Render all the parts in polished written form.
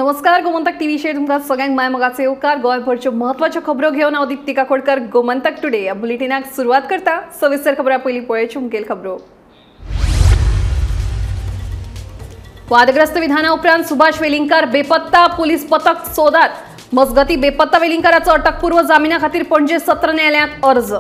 नमस्कार, गोमंतक टीव्हीचेर तुमकां सगळ्यांक माय मोगाचे येवकार। गोंयभरच्यो म्हत्वाच्यो खबरो घेवन हांव दीप्ती काकोडकर गोमंतक टुडे ह्या बुलेटिनाक सुरवात करता। सविस्तर खबरां पयलीं पळोवच्यो मुखेल खबरो। वादग्रस्त विधाना उपरांत सुभाष वेलिंगकार बेपत्ता, पुलीस पथक सोदात। मजगती बेपत्ता वेलिंगकाराचो अटकपूर्व जामिना खातीर पणजे सत्र न्यायालयांत अर्ज।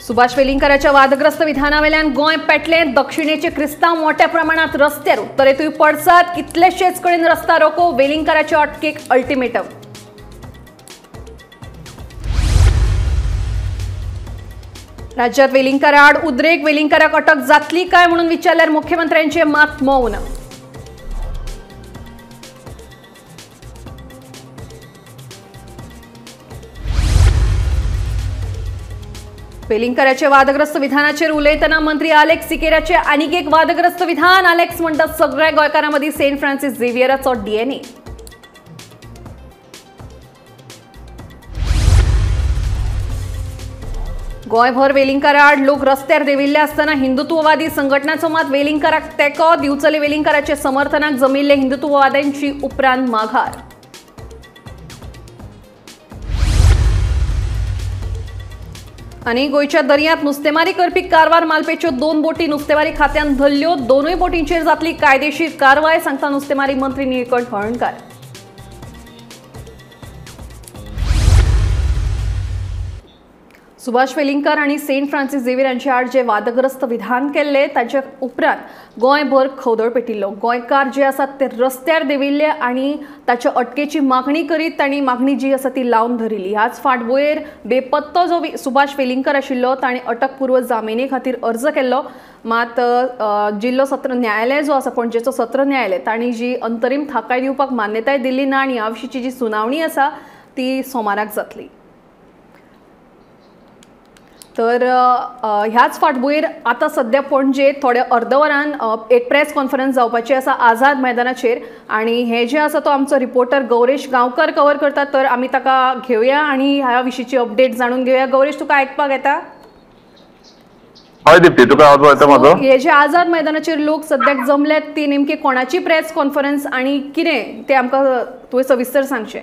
सुभाष वेलिंगकाराच्या वादग्रस्त विधानावेल्यान गोंय पेटलें। दक्षिणेचे क्रिस्तांव मोठ्या प्रमाणात रस्त्यार, उत्तरेतूय पडसाद, कितलेशेच कडेन रस्ता रोको। वेलिंगकाराच्या अटकेक अल्टिमेटम। राज्यात वेलिंगकाराआड उद्रेक, वेलिंगकाराक अटक जातली काय म्हणून विचारल्यार मुख्यमंत्र्यांचे मात मौन। वेलिंगकाराचे वादग्रस्त विधानाचेर उलयतना मंत्री आलेक्स सिकेराचे आनीक एक वादग्रस्त विधान। आलेक्स म्हणटात सगळ्या गोंयकारां मदीं सेंट फ्रांसीस झेवियराचो डीएनए। गोंयभर वेलिंगकाराआड लोक रस्त्यार देंविल्ले आसतना हिंदुत्ववादी संघटनाचो मात वेलिंगकाराक तेंको। दिवचले वेलिंगकाराचे समर्थनाक जमिल्ले हिंदुत्ववाद्यांची उपरांत माघार। आनी गोंयच्या दर्यांत नुस्तेमारी करपी कारवार मालपेच्यो दोन बोटी नुस्तेमारी खात्यान धरल्यो। दोनूय बोटींचेर जातली कायदेशीर कारवाय, सांगता नुस्तेमारी मंत्री निळकंठ हळर्णकार। सुभाष वेलिंगकार आनी सेंट फ्रांसीस झेवियर हांचे आड जे वादग्रस्त विधान केल्ले ताचे उपरांत गोंयभर खवदळ पेटिल्लो। गोंयकार जे आसात ते रस्त्यार देंविल्ले आनी ताच्या अटकेची मागणी करीत तांणी मागणी जी आसा ती लावन धरिल्ली। ह्याच फाटभुंयेर बेपत्तो जो सुभाष वेलिंगकार आशिल्लो ताणें अटकपूर्व जामिने खातीर अर्ज केल्लो। मात जिल्लो सत्र न्यायालय जो आसा, पणजेचो सत्र न्यायालय, तांणी जी अंतरीम थाकाय दिवपाक मान्यताय दिली ना आनी ह्या विशींची जी सुनावणी आसा ती सोमाराक जातली। तर ह्याच फाटभुंयेर आतां सद्या पणजे थोड्या अर्द वरान एक प्रेस कॉन्फरन्स जावपाची आसा आझाद मैदानाचेर आनी हें जें आसा तो आमचो रिपोर्टर गौरेश गांवकर कवर करता। तर आमी ताका घेवया आनी ह्या विशींची अपडेट जाणून घेवया। गौरेश, तुका आयकपाक येता? हय दीप्ती, तुका आवाज येता म्हजो? हे जे आझाद मैदानाचेर लोक सद्याक जमल्यात ती नेमकी कोणाची प्रेस कॉन्फरन्स आनी कितें तें आमकां तुवें सविस्तर सांगचें।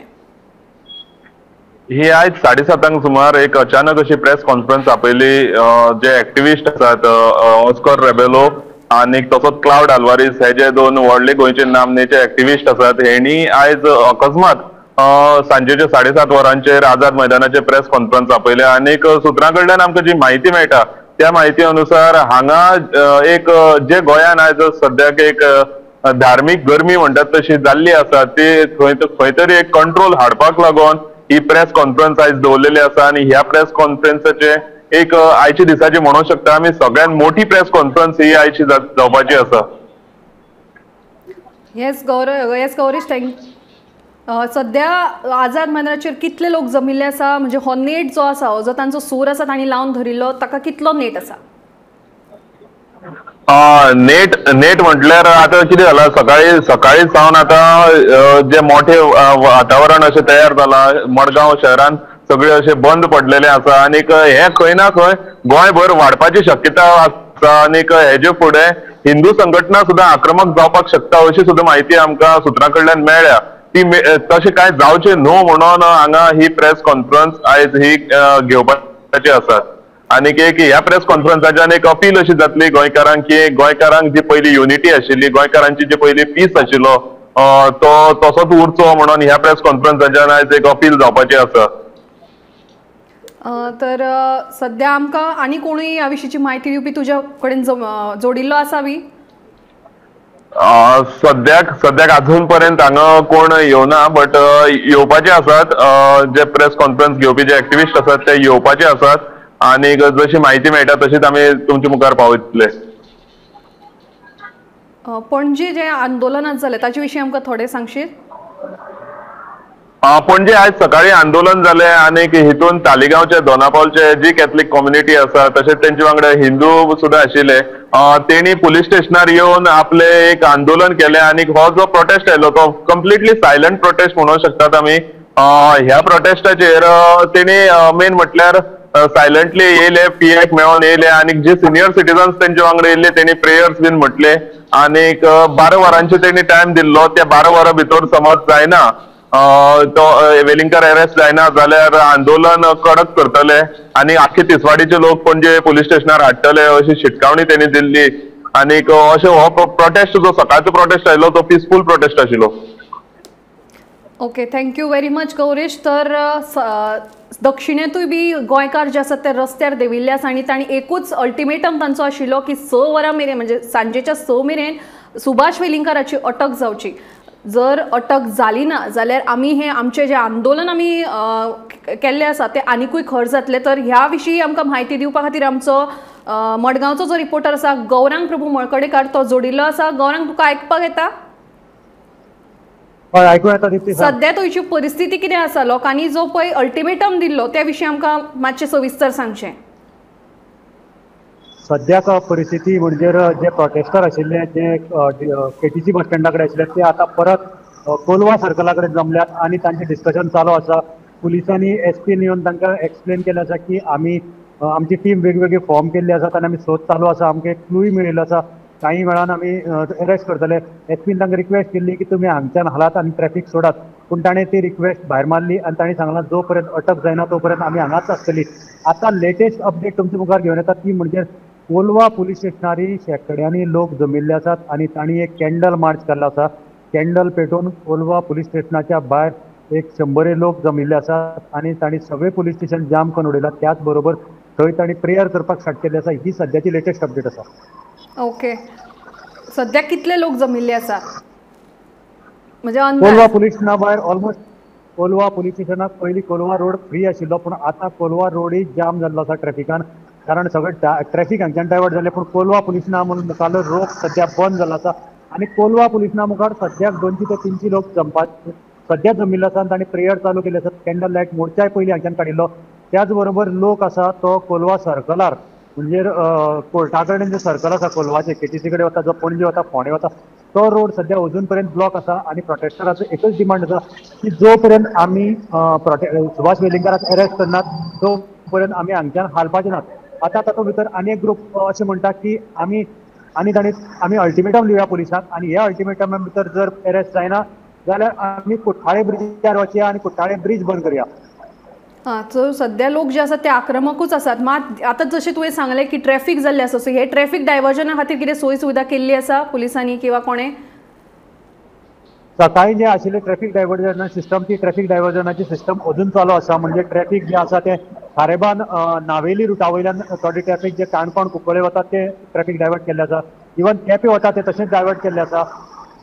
ही आयज 7:30 सुमार एक अचानक अशी प्रेस कॉन्फरन्स आपयली। जे एक्टिविस्ट आसात ऑस्कर रेबेलो आनी तसोच क्लावड आल्वारीस हे जे दोन व्हडले गोंयचे नामनेचे एक्टिविस्ट आसात हेणी आयज अकस्मात सांजेच्या 7:30 वरांचेर आझाद मैदानाचेर प्रेस कॉन्फरन्स आपयले। आनीक सुत्रां कडल्यान आमकां जी म्हायती मेळटा त्या म्हायती अनुसार हांगा एक जे गोंयान आयज सद्याक एक धार्मीक गर्मी म्हणटात तशी जाल्ली आसा ती खंय तरी एक कंट्रोल हाडपाक लागून ही प्रेस कॉन्फरन्स आयज दवरलेली आसा। आनी ह्या प्रेस कॉन्फरन्साचे एक आयच्या दिसाची म्हणूंक शकता आमी सगळ्यात मोठी प्रेस कॉन्फरन्स ही आयची जावपाची आसा। येस गौरव, येस गौरेश, thank. सद्या आझाद मैदानाचेर कितले लोक जमिल्ले आसा? म्हणजे हो नेट जो आसा, जो तांचो सूर आसा तांणी लावन धरिल्लो, ताका कितलो नेट आसा? नेट नेट म्हटल्यार आतां कितें जाला, सकाळी सकाळी सावन आतां जे मोठे वातावरण अशें तयार जालां मडगांव शहरान सगळे अशें बंद पडलेले आसा आनीक हें खंय ना खंय गोंयभर वाडपाची शक्यता आसा। आनीक हेजे फुडें हिंदू संघटना सुद्दां आक्रमक जावपाक शकता अशी सुद्दां म्हायती आमकां सुत्रां कडल्यान मेळ्ळ्या। ती तशें कांय जावचें न्हू म्हणून हांगा ही प्रेस कॉन्फरन्स आयज ही घेवपाची आसा। आनीक एक ह्या प्रेस कॉन्फरन्साच्यान एक अपील अशी जातली गोंयकारांक की गोंयकारांक जी पयली युनिटी आशिल्ली, गोंयकारांची जी पयली पीस आशिल्लो तो तसोच उरचो म्हणून ह्या प्रेस कॉन्फरन्साच्यान आयज एक अपील जावपाची आसा। तर सद्या आमकां आनी कोणूय ह्या विशींची म्हायती दिवपी तुज्या कडेन जोडिल्लो आसा बी? सद्याक सद्याक अजून पर्यंत हांगा कोण येवना, बट येवपाचे आसात। जे प्रेस कॉन्फरन्स घेवपी जे एक्टिविस्ट आसात ते येवपाचे आसात आनी जशी म्हायती मेळटा तशीच आमी तुमच्या मुखार पावयतले। पणजे जे आंदोलन जालें ताचे विशीं आमकां थोडें सांगशीत? पणजे आयज सकाळी आंदोलन जालें आनी हितून तालिगांवचे दोनापावलचे जी कॅथलीक कम्युनिटी आसा तशेंच तेंचे वांगडा हिंदू सुद्दां आशिल्ले तेणी पुलीस स्टेशनार येवन आपले एक आंदोलन केलें। आनी हो जो प्रोटेस्ट आयलो तो कंप्लिटली सायलंट प्रोटेस्ट म्हणूंक शकतात आमी। ह्या प्रोटेस्टाचेर तेणी मेन म्हटल्यार सायलंटली येयले, पीएक मेळोन येयले आनी जे सिनियर सिटीजन्स तेंच्या वांगडा येयले तेणी प्रेयर्स बीन म्हटले आनीक 12 वरांचे तेणी टायम दिल्लो. त्या 12 वरां भितर समज जायना तो वेलिंगकर अरेस्ट जायना जाल्यार आंदोलन कडक करतले आनी आख्खे तिसवाडीचे लोक पणजे पुलीस स्टेशनार हाडटले अशी शिटकावणी तेणी दिल्ली. आनीक अशें हो प्रोटेस्ट जो सकाळचो प्रोटेस्ट आयलो तो पिसफूल प्रोटेस्ट आशिल्लो. Okay, thank you very much Gaurish. तर दक्षिणेंतूय बी गोंयकार जे आसात ते रस्त्यार देंविल्ले आसा आनी तांणी एकूच अल्टिमेटम तांचो आशिल्लो की 6 वरां मेरेन म्हणजे सांजेच्या 6 मेरेन सुभाष वेलिंगकाराची अटक जावची. जर अटक जाली ना जाल्यार आमी हे आमचें जें आंदोलन आमी केल्लें आसा तें आनिकूय खर जातलें. तर ह्या विशीं आमकां म्हायती दिवपा खातीर आमचो मडगांवचो जो रिपोर्टर आसा गौरांग प्रभू मळकडेकार तो जोडिल्लो आसा. गौरांग, तुका आयकपाक येता? सध्या थंयची परिस्थिती कितें आसा, लोकांनी जो पळय अल्टिमेटम दिल्लो त्या विशीं आमकां मातशें सविस्तर सांगचें. सद्याक परिस्थिती म्हणजे जे प्रोटेस्टर आशिल्ले जे केटीसी बस स्टँडा कडेन आशिल्ले ते आतां परत कोलवा सर्कला कडेन जमल्यात आनी तांचें डिस्कशन चालू आसा. पुलिसांनी एस पीन येवन तांकां एक्सप्लेन केलें आसा की आमी आमची टीम वेगवेगळी फॉर्म केल्ली आसा आनी आमी सोद चालू आसा, आमकां एक क्लूय मेळिल्लो आसा, काही वेळान आमी अरेस्ट करतले. एस पीन तांकां रिक्वेस्ट केल्ली की तुमी हांगच्यान हालात आनी ट्रॅफिक सोडात, पूण ताणें ती रिक्वेस्ट भायर मारली आनी ताणें सांगलां जो पर्यंत अटक जायना तो पर्यंत आमी हांगाच आसतली. आतां लेटेस्ट अपडेट तुमच्या मुखार घेवन येता ती म्हणजे कोलवा पुलीस स्टेशनारी शेंकड्यांनी लोक जमिल्ले आसात आनी तांणी एक कॅन्डल मार्च केल्लो आसा. कॅन्डल पेटोवन कोलवा पुलीस स्टेशनाच्या भायर एक 100 लोक जमिल्ले आसात आनी तांणी सगळे पुलीस स्टेशन जाम करून उडयला. त्याच बरोबर थंय तांणी प्रेयर करपाक स्टार्ट केल्लें आसा. ही सद्याची लेटेस्ट अपडेट आसा. ओके, सद्याक कितले लोक जमिल्ले आसात? म्हणजे कोलवा पुलीस स्टेशना भायर ऑलमोस्ट कोलवा पुलीस स्टेशनाक पयलीं कोलवा रोड फ्री आशिल्लो, पूण आतां कोलवा रोडूय जाम जाल्लो आसा ट्रॅफिकान, कारण सगळें ट्रॅफिक हांगच्यान डायवर्ट जालें. पूण कोलवा पुलीस स्टेशना म्हणून मुखारलो रोड सद्या बंद जाल्लो आसा आनी कोलवा पुलीस स्टेशना मुखार सद्याक 200 ते 300 लोक जमपाक सद्या जमिल्लो आसा आनी तांणी प्रेयर चालू केल्ले आसात. कॅन्डल लायट मोर्चाय पयलीं हांगच्यान काडिल्लो. त्याच बरोबर लोक आसा तो कोलवा सर्कलार म्हणजे कोर्टा कडेन जे सर्कल आसा कोलवाचे केटीसी कडेन वता, जो पणजे वता, फोंडे वता, तो रोड सद्या अजून पर्यंत ब्लॉक आसा आनी प्रोटेस्टराचो एकच डिमांड आसा की जो पर्यंत आमी सुभाष वेलिंगकाराक अरेस्ट करनात तो पर्यंत आमी हांगच्यान हालपाचे नात. आतां तातूंत भितर आनी एक ग्रूप अशें म्हणटा की आमी आनी तांणी आमी अल्टिमेटम दिवया पुलिसांक आनी ह्या अल्टिमेटमा भितर जर अरेस्ट जायना जाल्यार आमी कुठ्ठाळे ब्रिजार वचया आनी कुठ्ठाळे ब्रीज बंद करया. हां, सो सद्या लोक जे आसात ते आक्रमकूच आसात. मात आतां जशें तुवें सांगलें की ट्रॅफिक जाल्लें आसा, सो हे ट्रॅफिक डायवर्जना खातीर कितें सोय सुविधा केल्ली आसा पुलिसांनी किंवा कोणें? सकाळीं जें आशिल्लें ट्रॅफिक डायवर्जना सिस्टम, ती ट्रॅफिक डायवर्जनाची सिस्टम अजून चालू आसा. म्हणजे ट्रॅफिक जें आसा तें खारेबान नावेली रुटा वयल्यान थोडी ट्रॅफिक जे काणकोण कुंकळे वता तें ट्रॅफिक डायवर्ट केल्लें आसा. इवन केपें वता तें तशेंच डायवर्ट केल्लें आसा.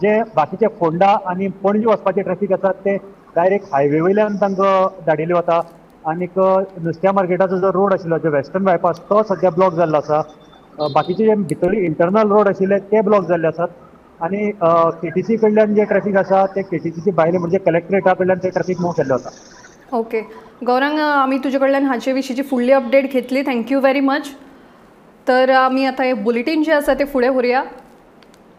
जे बाकीचे फोंडा आनी पणजे वचपाचें ट्रॅफिक आसा तें डायरेक्ट हायवे वयल्यान तांकां धाडिल्लें वता. आनीक नुस्त्या मार्केटाचो जो रोड आशिल्लो जो वेस्टर्न बायपास तो सद्या ब्लॉक जाल्लो आसा. बाकीचे जे भितरले इंटरनल रोड आशिल्ले ते ब्लॉक जाल्ले आसात आनी केटीसी कडल्यान जे ट्रॅफिक आसा ते केटीसीचे भायले म्हणजे कलेक्ट्रेटा कडल्यान ते ट्रॅफिक मूव केल्लें वता. ओके गौरांग, आमी तुजे कडल्यान हाचे विशींची फुडली अपडेट घेतली. Thank you very much. तर आमी आतां हें बुलेटीन जें आसा तें फुडें व्हरुया.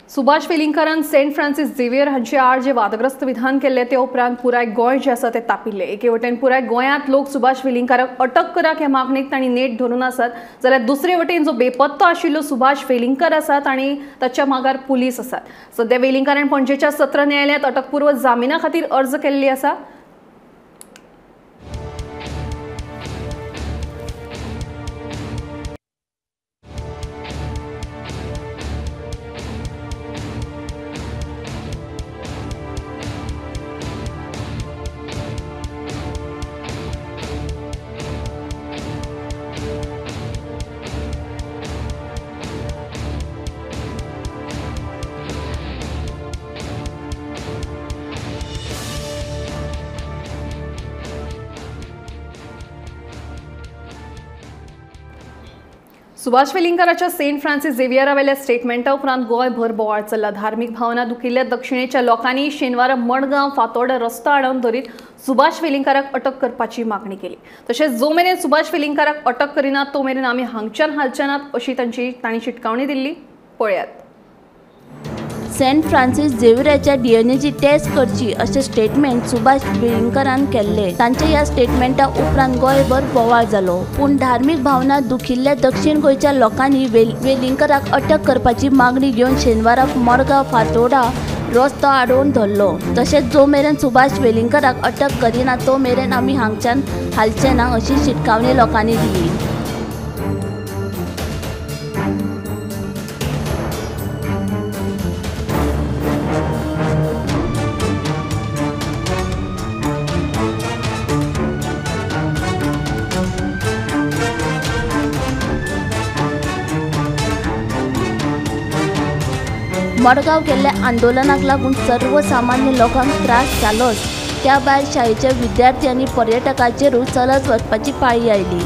सुभाष वेलिंगकारान सेंट फ्रांसीस झेवियर हांचे आड जे वादग्रस्त विधान केल्लें ते उपरांत पुराय गोंय जें आसा तें तापिल्लें. एके वटेन पुराय गोंयांत लोक सुभाष वेलिंगकाराक अटक कराक ह्या मागणेक तांणी नेट धरून आसात, जाल्यार दुसरे वटेन जो बेपत्तो आशिल्लो सुभाष वेलिंगकार आसात आनी ताच्या मागार पुलीस आसात. सद्या वेलिंगकारान पणजेच्या सत्र न्यायालयांत अटकपूर्व जामिना खातीर अर्ज केल्ली आसा. सुभाष वेलिंगकाराच्या सेंट फ्रांसीस झेवियरावेल्या स्टेटमेंटा उपरांत गोंयभर बोवाळ चल्ला. धार्मीक भावना दुखिल्ल्या दक्षिणेच्या लोकांनी शेनवारा मडगांव फातोर्डा रस्तो आडावन धरीत सुभाष वेलिंगकाराक अटक करपाची मागणी केली. तशेंच जो मेरेन सुभाष वेलिंगकाराक अटक करिनात तो मेरेन आमी हांगच्यान हालचे नात अशी तांणी शिटकावणी दिल्ली. पळयात. सेंट फ्रांसीस झेवियराच्या डीएनएची टेस्ट करची अशें स्टेटमेंट सुभाष वेलिंगकरान केल्ले. तांच्या ह्या स्टेटमेंटा उपरांत गोंयभर बोवाळ जालो. पूण धार्मीक भावना दुखिल्ल्या दक्षिण गोंयच्या लोकांनी वेलिंगकराक अटक करपाची मागणी घेवन शेनवाराक मडगांव फातोडा रस्तो आडोवन धरलो. तशेंच जो मेरेन सुभाष वेलिंगकराक अटक करिना तो मेरेन आमी हांगच्यान हालचे ना अशी शिटकावणी लोकांनी दिली. मडगांव केल्ल्या आंदोलनाक लागून सर्वसामान्य लोकांक त्रास जालोच, त्या भायर शाळेच्या विद्यार्थी आनी पर्यटकांचेरूय चलत वचपाची पाळी आयली.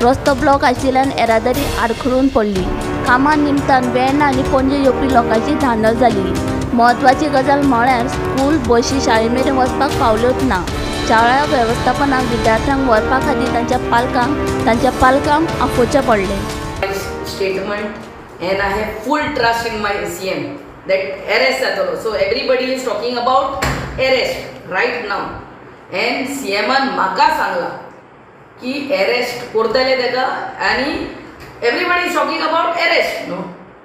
रस्तो ब्लॉक आशिल्ल्यान येरादारी आडखळून पडली. कामा निमतान वेर्णा आनी पणजे येवपी लोकांची धांदळ जाली. म्हत्वाची गजाल म्हळ्यार स्कूल बशी शाळे मेरेन वचपाक पावल्योच ना. शाळा वेवस्थापनाक विद्यार्थ्यांक व्हरपा खातीर तांच्या पालकांक आफोवचें पडलें. Statement and I have full trust in my CM that arrest जातलो. So everybody is talking about arrest right now and सीएमान म्हाका सांगला की अरेस्ट करतले ताका आनी everybody is talking about arrest. No,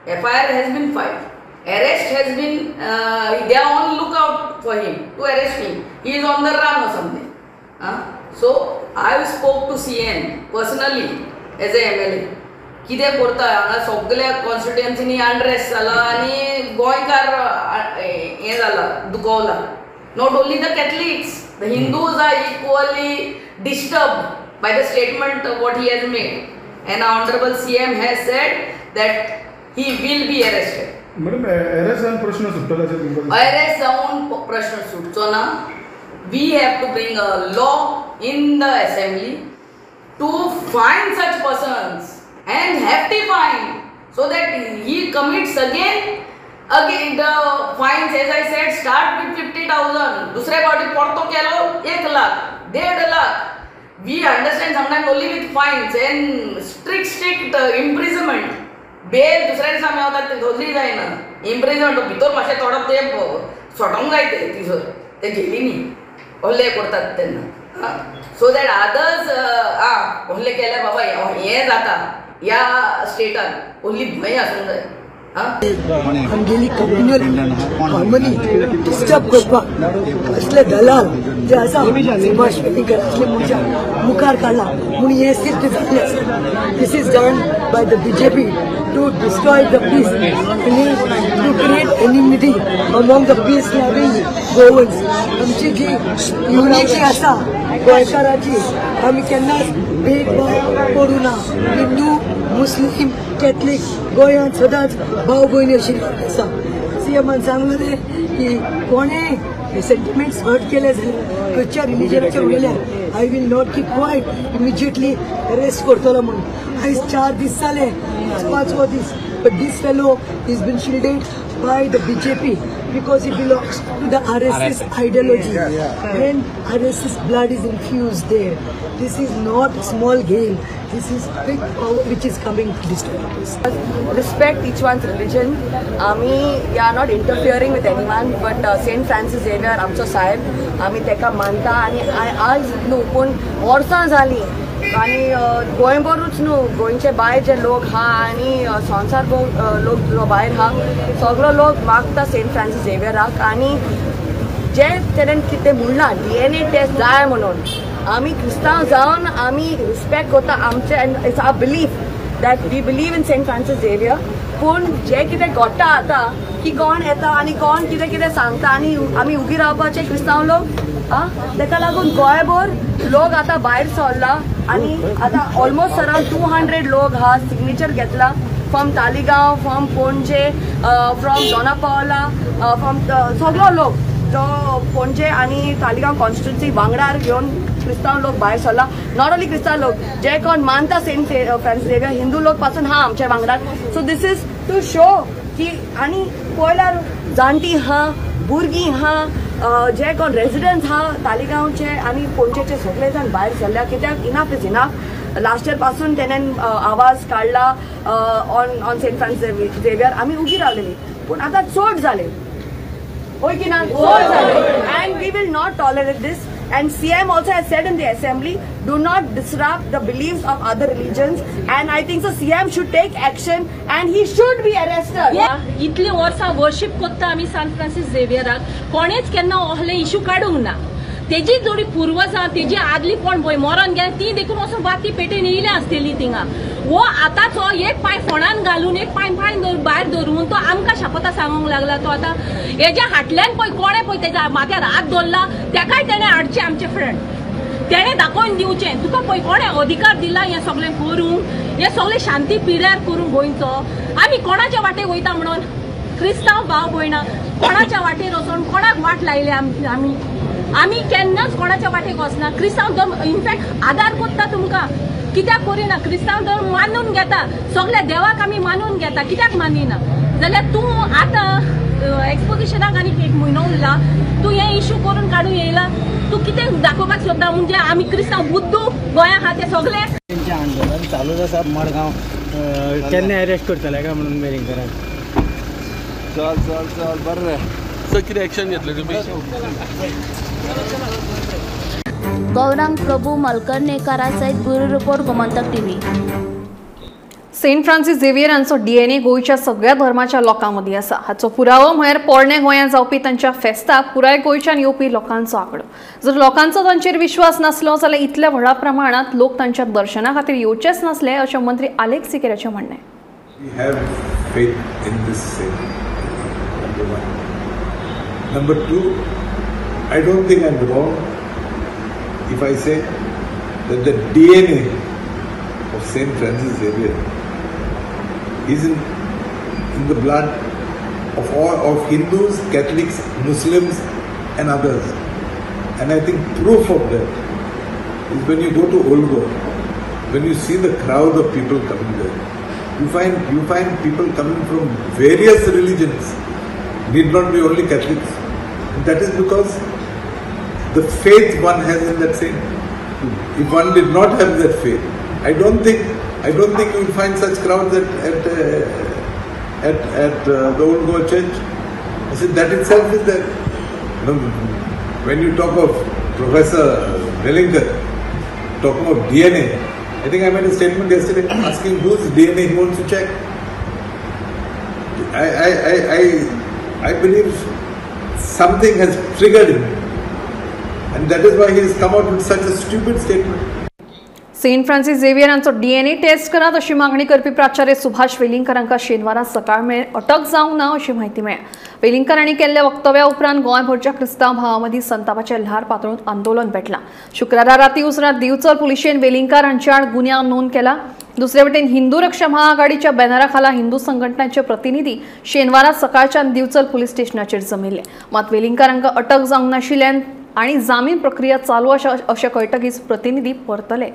FIR has been filed, arrest has been, they are on look out for him to arrest him, he is on the run or something. So I spoke to CM personally as a MLA. कितें करता हांगा सगल्या कॉन्स्टिट्युएन्सीनी unrest जाला आनी गोंयकार हें जाला, दुखवला. Not only the Catholics, the Hindus are equally disturbed by the statement what he has made and honourable CM has said that he will be arrested. Madam, arrest जावन प्रश्न सुट्टलो अशें तुमकां? अरेस्ट जावन प्रश्न सुटचो ना. We have to bring a law in the assembly to find such persons and hefty fine so that he commits again the fines, as I said, start with 50,000. दुसरे पावटी परतो केलो 1 lakh, 1.5 lakh. We understand sometimes only with fines and strict imprisonment. Bail दुसऱ्या दिसा मेवता ते धोली जायना. इम्प्रिजमेंट भितर मातशें थोडो तेंप सोडोंक जाय ते थंयसर ते जेलीनी हल्ले करतात तेन्ना, सो that others हल्ले केल्यार बाबा हें जाता ह्या स्टेटान ओन्ली भंय आसूंक जाय. आमगेली कम्युनल हार्मनी डिस्टर्ब करपाक असले दलाल जे आसा सुभाष वेलिंगकर असले मनशां मुखार काडला म्हूण हें सिद्ध जाल्लें आसा. This is done by the BJP to destroy the peace आनी to create enmity among the peace loving Goans. आमची जी युनिटी आसा गोंयकाराची, आमी केन्नाच भेदभाव करूं ना. हिंदू, मुस्लीम, कॅथलीक गोंयांत सदांच भाव भयणी अशी आसा. सीएमान सांगलें रे की कोणें सेंटिमेंट्स हर्ट केले जाल्यार खंयच्या रिलिजनाचेर उलयल्यार I will not keep quiet, immediately arrest करतलो म्हणून. आयज 4 दीस जाले, 5वो दीस. But this fellow is been shielded by the BJP because he belongs to the RSS ideology and RSS blood is infused there. This is not a small game. This is big power which is coming to disturb us. Respect each one's religion. Ami, we are not interfering with anyone, but Saint Francis Xavier आमचो साहेब, आमी तेका मानता आनी आज न्हू पूण वर्सां जालीं आनी गोंयभरूच न्हू, गोंयचे भायर जे लोक आहा आनी संवसार लोक जो भायर आहा सगलो लोक मागता सेंट फ्रांसीस झेवियराक. आनी जे तेणेन कितें म्हणलां DNA test जाय म्हणून, आमी क्रिस्तांव जावन आमी रिस्पेक्ट करता आमचे, and it's our belief that we believe in Saint Francis Xavier. पूण जें कितें घडटा आतां की कोण येता आनी कोण कितें कितें सांगता आनी आमी उगी रावपाचे क्रिस्तांव लोक आं, तेका लागून गोंयभर लोक आतां भायर सरला आनी आतां ऑलमोस्ट अरावंड 200 लोक हा सिग्नेचर घेतला from Taleigao, from Panaji, from Dona Paula, from सगलो लोक जो पणजे आनी तालिगांव कॉन्स्टिट्युन्सी वांगडार घेवन क्रिस्तांव लोक भायर सरला. Not only क्रिस्तांव लोक, जे कोण मानता सेंट फ्रांसीस झेवियर, हिंदू लोक पासून हा आमच्या वांगडार. So this is to show की आनी पळयल्यार जाणटी आहा, भुरगीं आहा, जे कोण रेजिडंट्स आहा तालिगांवचे आनी पणजेचे सगळे जाण भायर सरल्या. कित्याक enough is enough. Last year पासून तेणेन आवाज काडला ऑन सेंट फ्रांसीस झेवियर, आमी उगी रावलेली, पूण आतां चड जालें. होय की ना? And we will not tolerate this. And CM also has said in the assembly, do not disrupt the beliefs of other religions. And I think so CM should take action and he should be arrested. इतली वर्सां worship करता आमी सांत Francis झेवियराक, कोणेच केन्ना असले issue काडूंक ना. तेजी जोडी पुर्वजां तेजी आदली कोण पळय मरोन गेले ती देखून वचून वाती पेटेन येयल्या आसतली थिंगा. वो आतांचो एक पांय फोंडान घालून एक पांय पांय भायर धरून तो आमकां शापतां सांगूंक लागला. तो आतां हेज्या हाटल्यान पळय कोणें पळय तेज्या माथ्यार हात दवरला तेकाय तेणें हाडचें आमचे फ्रेंड, तेणें दाखोवन दिवचें तुका पळय कोणें अधिकार दिला हें सगळें करूंक, हें सगळें शांती पिड्यार करूंक गोंयचो. आमी कोणाच्या वाटेक वयता म्हणून क्रिस्तांव भाव भयणां कोणाच्या वाटेर वचोन कोणाक वाट लायल्या आमी आमी केन्नाच कोणाच्या वाटेक वचना. क्रिस्तांव धर्म इनफॅक्ट आदार करता तुमकां, कित्याक करिना? क्रिस्तांव धर्म मानून घेता, सगळ्या देवाक आमी मानून घेता, कित्याक मानिना? जाल्यार तूं आतां एक्सपोजिशनाक आनी एक म्हयनो उरला, तूं हें इशू करून काडून येयला, तूं कितें दाखोवपाक सोदता? म्हणजे आमी क्रिस्तांव बुद्दू गोंया आहा ते सगळे. तेंचें आंदोलन चालूच आसा मडगांव, केन्ना अरेस्ट करतले काय म्हणून वेलिंगकराक. चल चल चल बरें, सो कितें एक्शन घेतलें तुमी? गौरांग प्रभू मलकर्णेकारा सहित bureau report, Gomantak TV. Saint Francis Xavier हांचो डीएनए गोंयच्या सगळ्या धर्माच्या लोकां मदीं आसा. हाचो पुरावो म्हळ्यार पोरणे गोंयांत जावपी तांच्या फेस्ताक पुराय गोंयच्यान येवपी लोकांचो आंकडो. जर लोकांचो तांचेर विश्वास नासलो जाल्यार इतल्या व्हडा प्रमाणांत लोक तांच्या दर्शना खातीर येवचेच नासले अशें मंत्री आलेक्स सिकेराचें म्हणणें. We have faith in this saint, number one. Number two, I don't think I'm wrong if I say that the DNA of Saint Francis Xavier is in the blood of all of Hindus, Catholics, Muslims and others. And I think proof of that is when you go to Olgo, when you see the crowd of people coming there, you find people coming from various religions, need not be only Catholics. And that is because the faith one has in that saint. If one did not have that faith, I don't think you will find such crowds at the Old Goa Church. I said that itself is there. When you talk of Professor Velingkar, talking of DNA, I think I made a statement yesterday asking whose DNA he wants to check. I believe something has triggered him, and that is why he has come out with such a stupid statement. Saint Francis Xavier हांचो DNA taste करात अशी मागणी करपी प्राचार्य सुभाष वेलिंगकर हांकां शेनवारा सकाळ मेरेन अटक जावंक ना अशी म्हायती मेळ्ळ्या. वेलिंगकर हांणी केल्ल्या वक्तव्या उपरांत गोंयभरच्या क्रिस्तांव भावां मदीं संतापाचें ल्हार पातळून आंदोलन पेटलां. शुक्रारा राती उसरां दिवचल पुलिशेन वेलिंगकर हांचे आड गुन्यांव नोंद केला. दुसरे वटेन हिंदू रक्षा महाआघाडीच्या बॅनरा खाला हिंदू संघटनांचे प्रतिनिधी शेनवारा सकाळच्यान दिवचल पुलीस स्टेशनाचेर जमिल्ले. मात वेलिंगकर हांकां अटक जावंक नाशिल्ल्यान आनी जामीन प्रक्रिया चालू आसा अशें कळटकीच प्रतिनिधी परतले.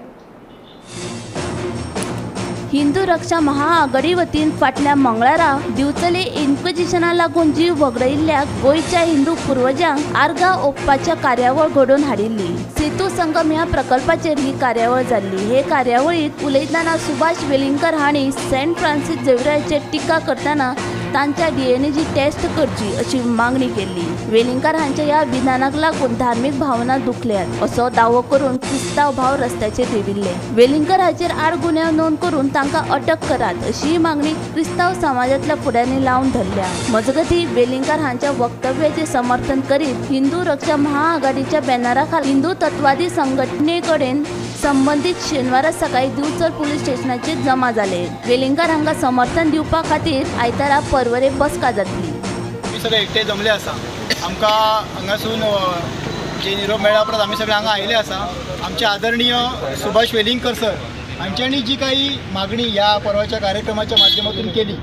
हिंदू रक्षा महाआघाडी वतीन फाटल्या मंगळारा दिवचले इन्क्विजिशना लागून जीव वगडायिल्ल्या गोंयच्या हिंदू पुर्वजांक आर्गां ओंपपाच्या कार्यावळ घडोवन हाडिल्ली. सेतू संगम ह्या प्रकल्पाचेर ही कार्यावळ जाल्ली. हे कार्यावळींत उलयतना सुभाष वेलिंगकर हांणी सेंट फ्रांसीस झेवियराचेर टिका करतना तांच्या डीएनएची टेस्ट करची अशी मागणी केल्ली. वेलिंगकर हांच्या ह्या विधानाक लागून धार्मीक भावना दुखल्यात असो दावो करून क्रिस्तांव भाव रस्त्याचेर देंविल्ले. वेलिंगकर हाचेर आड गुन्यांव नोंद करून तांकां अटक करात अशी मागणी क्रिस्तांव समाजांतल्या फुडाऱ्यांनी लावन धरल्या. मजगतीं वेलिंगकर हांच्या वक्तव्याचें समर्थन करीत हिंदू रक्षा महाआघाडीच्या बॅनरा खाला हिंदू तत्वादी संघटने कडेन संबंदीत शेनवारा सकाळी दिवचल पुलीस स्टेशनाचेर जमा जाले. वेलिंगकर हांकां समर्थन दिवपा खातीर आयतारा पर्वरे बसका जातली. आमी सगळे एकटे जमले आसा. आमकां हांगासून जे निरोप मेळ्ळा उपरांत आमी सगळे हांगा आयिल्ले आसा. आमचे आदरणीय सुभाष वेलिंगकर सर हांच्यांनी जी काही मागणी ह्या परवाच्या कार्यक्रमाच्या माध्यमातून केली,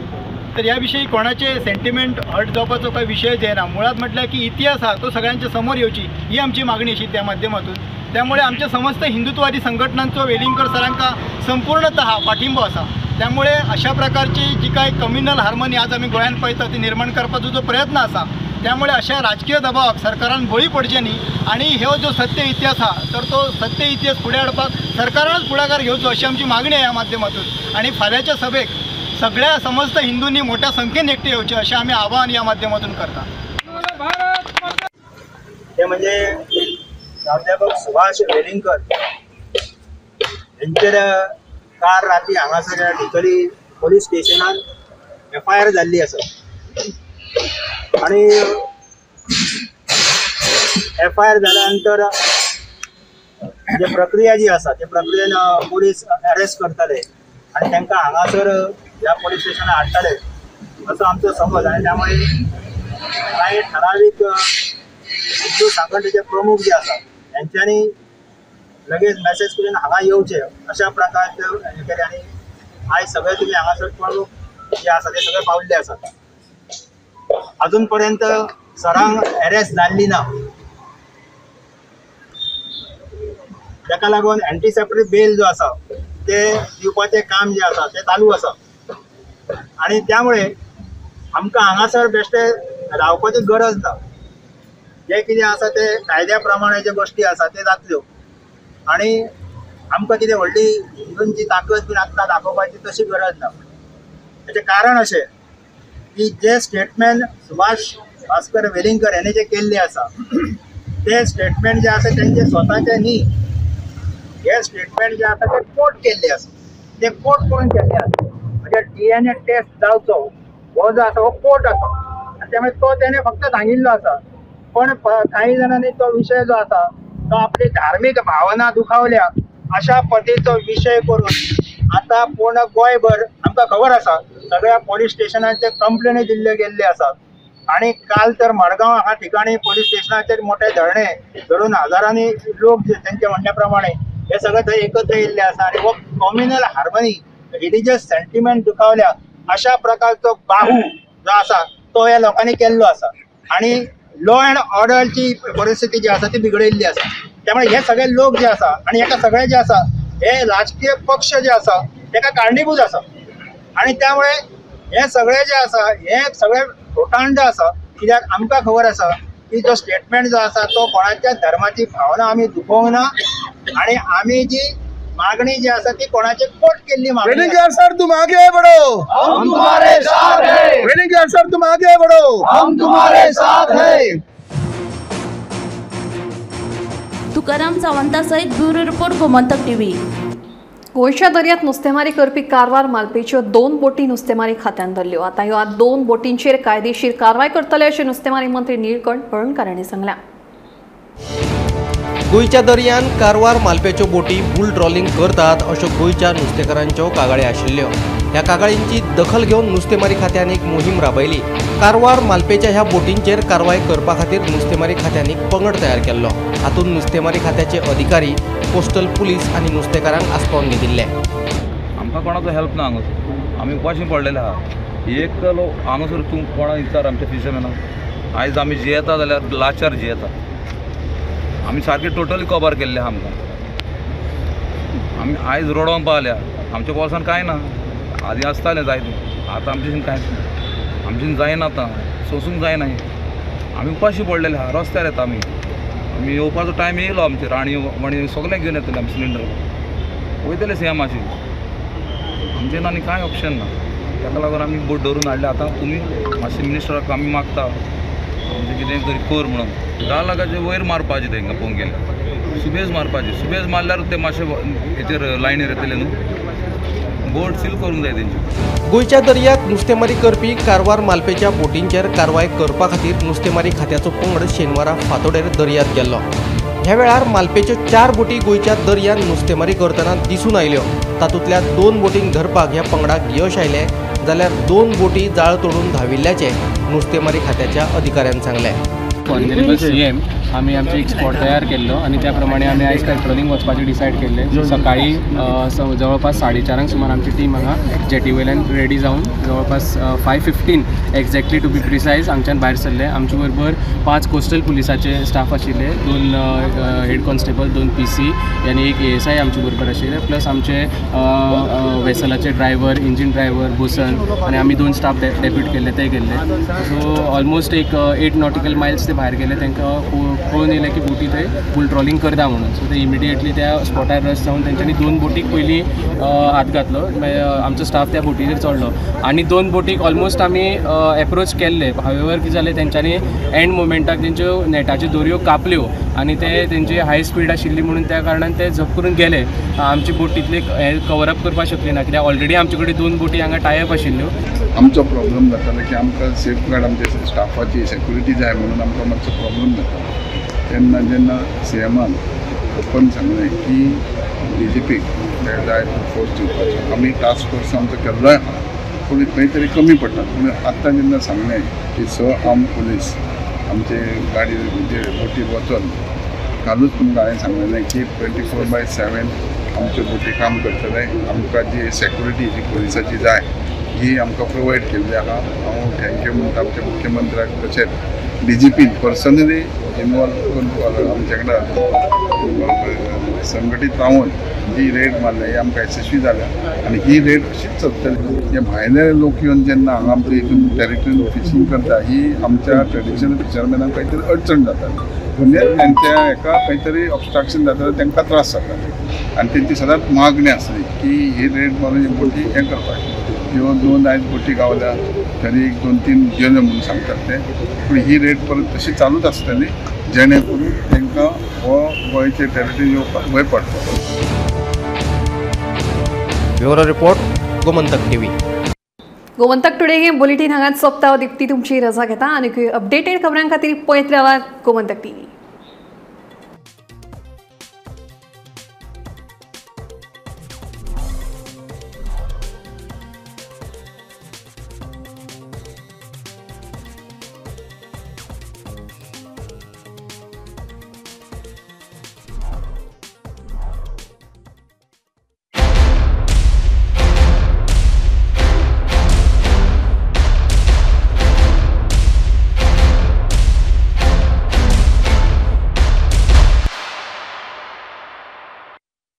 तर ह्या विषयी कोणाचे सेंटिमेंट हर्ट जावपाचो काही विषयच येना. मुळात म्हटल्यार की इतिहास आहा तो सगळ्यांच्या समोर येवची ही आमची मागणी अशी त्या माध्यमातून. त्यामुळे आमच्या समस्त हिंदुत्ववादी संघटनांचो वेलिंगकर सरांका संपूर्णतः पाठिंबो आसा. त्यामुळे अशा प्रकारची जी काय कम्युनल हार्मनी आज आमी गोंयांत पळयता ती निर्माण करपाचो जो प्रयत्न आसा, त्यामुळे अशा राजकीय दबावाक सरकारान बळी पडचें न्ही आनी हो जो सत्य इतिहास आहा तर तो सत्य इतिहास फुडें हाडपाक सरकारानच फुडाकार घेवचो अशी आमची मागणी आहे ह्या माध्यमातून. आनी फाल्यांच्या सभेक सगळ्या समस्त हिंदूंनी मोठ्या संख्येन एकटे येवचे अशें आमी आवाहन ह्या माध्यमातून करता. ते म्हणजे प्राध्यापक सुभाष वेलिंगकर हेंचेर काल राती हांगासर डिचोली पोलीस स्टेशनान एफआयआर जाल्ली आसा आणि एफआयआर जाल्या नंतर जे प्रक्रिया जी आसा ते प्रक्रियेन पोलीस अरेस्ट करतले आणि तांकां हांगासर ह्या पोलीस स्टेशनार हाडटले असो आमचो समज. आनी त्यामुळे कांय ठरावीक हिंदू संघटनेचे प्रमुख जे आसा त्यांच्यानी लगेच मेसेज करून हांगा येवचे अशा प्रकारचे हें केलें. आनी आयज सगळे तुमी हांगासर प्रमुख जे आसा ते सगळे पावल्ले आसात. अजून पर्यंत सरांक अरेस्ट जाल्ली ना, ताका लागून एंटीसेप्टरी बेल जो आसा ते दिवपाचें काम जें आसा तें चालू आसा. आनी त्यामुळे आमकां हांगासर बेश्टे रावपाची गरज ना. जें कितें आसा तें कायद्या प्रमाणे ज्यो गोश्टी आसा ते जातल्यो आनी आमकां कितें व्हडली हिंदूंची ताकद बीन आतां दाखोवपाची तशी गरज ना. ताचें कारण अशें की जे स्टेटमेंट सुभाष भास्कर वेलिंगकर हेणें जें केल्लें आसा ते स्टेटमेंट जें आसा तेंचे स्वताचें न्ही, हे स्टेटमेंट जे आसा ते कोर्ट केल्ले आसा, ते कोर्ट करून केल्ले आसा. म्हणजे डीएनए टेस्ट जावचो हो जो आसा हो कोर्ट आसा आनी त्यामुळे तो तेणें फक्त सांगिल्लो आसा. पण काही जाणांनी तो विशय जो आसा तो आपली धार्मीक भावना दुखावल्या अशा पद्धतीचो विशय करून आतां पूर्ण गोंयभर आमकां खबर आसा सगळ्या पोलीस स्टेशनाचेर कंप्लेनी दिल्ल्यो गेल्ल्यो आसात. आनी काल तर मडगांव ह्या ठिकाणी पोलीस स्टेशनाचेर मोठे धरणे धरून हजारांनी लोक तेंच्या म्हणण्या प्रमाणे हे सगळे थंय एकत्र येयल्ले आसा आनी हो कॉम्युनल हार्मनी रिलिजियस सेंटिमेंट दुखावल्या अशा प्रकारचो बाहू जो आसा तो ह्या लोकांनी केल्लो आसा आनी लॉ अँड ऑर्डरची परिस्थिती जी आसा ती बिगडिल्ली आसा. त्यामुळे हे सगळे लोक जे आसा आनी हेका सगळे जे आसा हे राजकीय पक्ष जे आसा तेका कारणीभूत आसा आनी त्यामुळे हे सगळे जे आसा हे सगळे घोटांड आसा. कित्याक आमकां खबर आसा की जो स्टेटमेंट जो आसा तो कोणाच्या धर्माची भावना आमी दुखोवंक ना आनी आमी जी मागणी जी आसा ती कोणाची कोट केल्ली मागणी. वेलिंगकर सर तुम आगे बढ़ो, हम तुम्हारे साथ हैं. वेलिंगकर सर तुम आगे बढ़ो, हम तुम्हारे साथ हैं. तुकाराम सावंता सहित ब्युरो रिपोर्ट, गोमंतक टीव्ही. गोंयच्या दर्यांत नुस्तेमारी करपी कारवार मालपेच्यो 2 बोटी नुस्तेमारी खात्यान धरल्यो. आतां ह्या 2 बोटींचेर कायदेशीर कारवाय करतले अशें नुस्तेमारी मंत्री निळकंठ हळर्णकार हांणी सांगलां. गोंयच्या दर्यान कारवार मालपेच्यो बोटी बुल ट्रॉलिंग करतात अश्यो गोंयच्या नुस्तेकारांच्यो कागाळी आशिल्ल्यो. ह्या कागाळींची दखल घेवन नुस्तेमारी खात्यान एक मोहीम राबयली. कारवार मालपेच्या ह्या बोटींचेर कारवाय करपा खातीर नुस्तेमारी खात्यान एक पंगड तयार केल्लो. हातूंत नुस्तेमारी खात्याचे अधिकारी, कोस्टल पुलीस आनी नुस्तेकारांक आसपावन घेतिल्ले. आमकां कोणाचो हेल्प ना हांगासर, आमी उपाशी पडलेले आहा. एक लोक हांगासर तूं कोणा विचार आमच्या फिशरमॅनाक, आयज आमी जियेता जाल्यार लाचार जियेता. आमी सारके टोटली कबर केल्ले आहा आमकां. आमी आयज रोडोन पावल्या, आमच्या बोल्सान कांय ना. आदी आसतालें जायतें, आतां आमच्याशीन कांयच ना. आमच्यान जायना आतां, सोंसूंक जायना हें. आमी उपाशी पडलेले आहा, रस्त्यार येता आमी. आमी येवपाचो टायम येयलो आमचेर, राणी वाणी सगळें घेवन येतले आमी सिलिंडर वयतले सीएमाचेर. आमचें आनी कांय ऑप्शन ना. ताका लागून आमी बोट धरून हाडले. आतां तुमी मातशें मिनिस्टराक आमी मागता आमचें कितें तरी कर म्हणून. 10 लाखाचे वयर मारपाचें तेंकां पळोवंक गेल्यार सुबेज मारपाचें. सुबेज मारल्यार ते मातशे हेचेर लायनीर येतले न्हू, बोट सील करूंक जाय तेंची. गोंयच्या दर्यांत नुस्तेमारी करपी कारवार मालपेच्या बोटींचेर कारवाय करपा खातीर नुस्तेमारी खात्याचो पंगड शेनवारा फांतोडेर दर्यांत गेल्लो. ह्या वेळार मालपेच्यो 4 बोटी गोंयच्या दर्यांत नुस्तेमारी करतना दिसून आयल्यो. तातूंतल्या 2 बोटींक धरपाक ह्या पंगडाक यश आयलें जाल्यार 2 बोटी जाळ तोडून धांविल्ल्याचें नुस्तेमारी खात्याच्या अधिकाऱ्यान सांगलें. ऑनरेबल सीएम आमी आमचे एक स्पॉट तयार केल्लो आनी त्या प्रमाणे आमी आयज पेट्रोलिंग वचपाचें डिसायड केल्लें. सकाळी जवळपास 4:30 सुमार आमची टीम हांगा जेटी वयल्यान रेडी जावन जवळपास 5:15 एक्झॅक्टली टू बी प्रिसायज हांगच्यान भायर सरले. आमचे बरोबर 5 कोस्टल पुलिसाचे स्टाफ आशिल्ले, 2 हेड कॉन्स्टेबल, 2 PC आनी एक ASI आमचे बरोबर आशिल्ले, प्लस आमचे वेसलाचे ड्रायव्हर, इंजीन ड्रायव्हर, बोसन आनी आमी 2 स्टाफ डेप्यूट केल्ले ते गेल्ले. सो ऑलमोस्ट एक 8 नॉटिकल मायल्स ते भायर गेले. तांकां कळून येयलें की बोटी थंय बुल ट्रॉलिंग करता म्हणून. सो ते इमिडिएटली त्या स्पॉटार रश जावन तेंच्यांनी 2 बोटीक पयलीं हात घातलो. मागीर आमचो स्टाफ त्या बोटीचेर चडलो आनी 2 बोटीक ऑलमोस्ट आमी एप्रोच केल्ले. हावेवर कितें जालें, तेंच्यांनी एंड मोमेंटाक तेंच्यो नेटाच्यो दोरयो कापल्यो आनी ते तेंची हाय स्पीड आशिल्ली म्हणून त्या कारणान ते झप करून गेले. आमची बोट तितली हें कवर अप करपाक शकली ना, कित्याक ऑलरेडी आमचे कडेन 2 बोटी हांगा टायप आशिल्ल्यो. आमचो प्रॉब्लम जातालो की आमकां सेफगार्ड आमचे स्टाफाची सेक्युरिटी जाय म्हणून आमकां मातसो प्रॉब्लम जातालो. तेन्ना जेन्ना सीएमान ओपन सांगलें की डीजीपीक जाय फोर्स दिवपाचो, आमी टास्क फोर्स आमचो केल्लोय आहा पूण खंय तरी कमी पडटा. पूण आत्तां जेन्ना सांगलें की 6 आर्म पुलीस आमचे गाडी म्हणजे बोटीर वचोन, कालूच तुमकां हांवें सांगलेलें की 24/7 आमच्यो बोटी काम करतले. आमकां जी सेक्युरिटी जी पुलिसाची जाय ही आमकां प्रोवायड केल्ली आहा. हांव thank you म्हणटा आमच्या मुख्यमंत्र्याक, तशेंच डीजीपीन पर्सनली इनवॉल्व करून आमचे वांगडा संघटीत रावन जी रेड मारल्या ही आमकां यशस्वी जाल्या आनी ही रेड अशीच चलतली. जे भायले लोक येवन जेन्ना हांगा आमच्या हितून टेरिटरीन फिशींग करता ही आमच्या ट्रेडिशनल फिशरमॅनाक कांय तरी अडचण जाता, म्हणजे तेंच्या हेका खंय तरी ऑबस्ट्रक्शन जाता, तांकां त्रास जाता. आनी तेंची सदांच मागणी आसली की ही रेड मारून ही बोटी हें करपाक. ह्यो 2 आयज बोटी गावल्या तरी 1 2 3 गेल्यो म्हणून सांगतात ते, पूण ही रेड परत तशी चालूच आसतली जेणे करून तांकां हो गोंयचे टेरिटरी येवपाक भंय पडटलो. Bureau report, Gomantak TV. Gomantak today हे बुलेटीन हांगाच सोंपता. दीप्ती तुमची रजा घेता आनी अपडेटेड खबरां खातीर पळयत रावात गोमंतक टीव्ही.